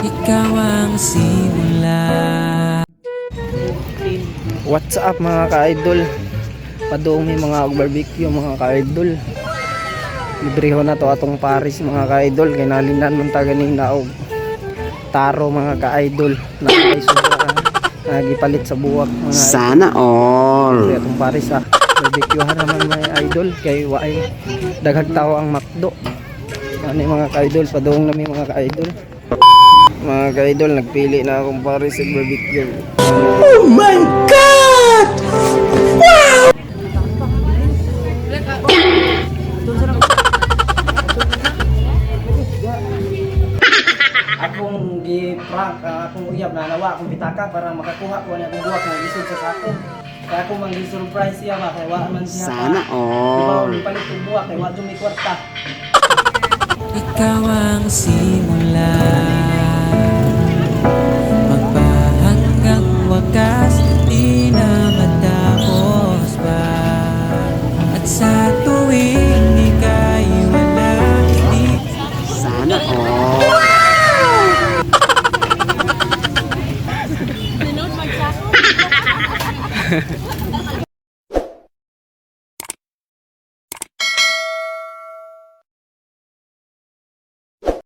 Ikaw ang simula. What's up, mga ka-idol? Padung mi mga og barbecue, mga ka-idol. Libreho na to atong Paris, mga ka-idol, kay nalinan man ta ganing naog taro, mga ka-idol. Na kay sobra nagipalit sa buwak, mga idol. Sana all. Libre atong Paris ha. Barbecue naman, mga idol, kay waay daghang tao ang McDo. Ano yung mga ka-idol, padung na mi, mga ka-idol. Mga ka-idol, nagpili na akong Paris sa barbecue. Oh my God! Akong gi-prank ang akong uyab na nawa akong pitaka para makakuha ko niya akong buwak nga lisod sa sako. Kaya ako mang gi-surprise siya ba kay wa man siya. Sana Di ba all. palit og buwak kay wa jud may kwarta. Ikaw ang simula. Magpahanggang wakas, di na matapos pa. At sa tuwing ika'y wala, di Sana all.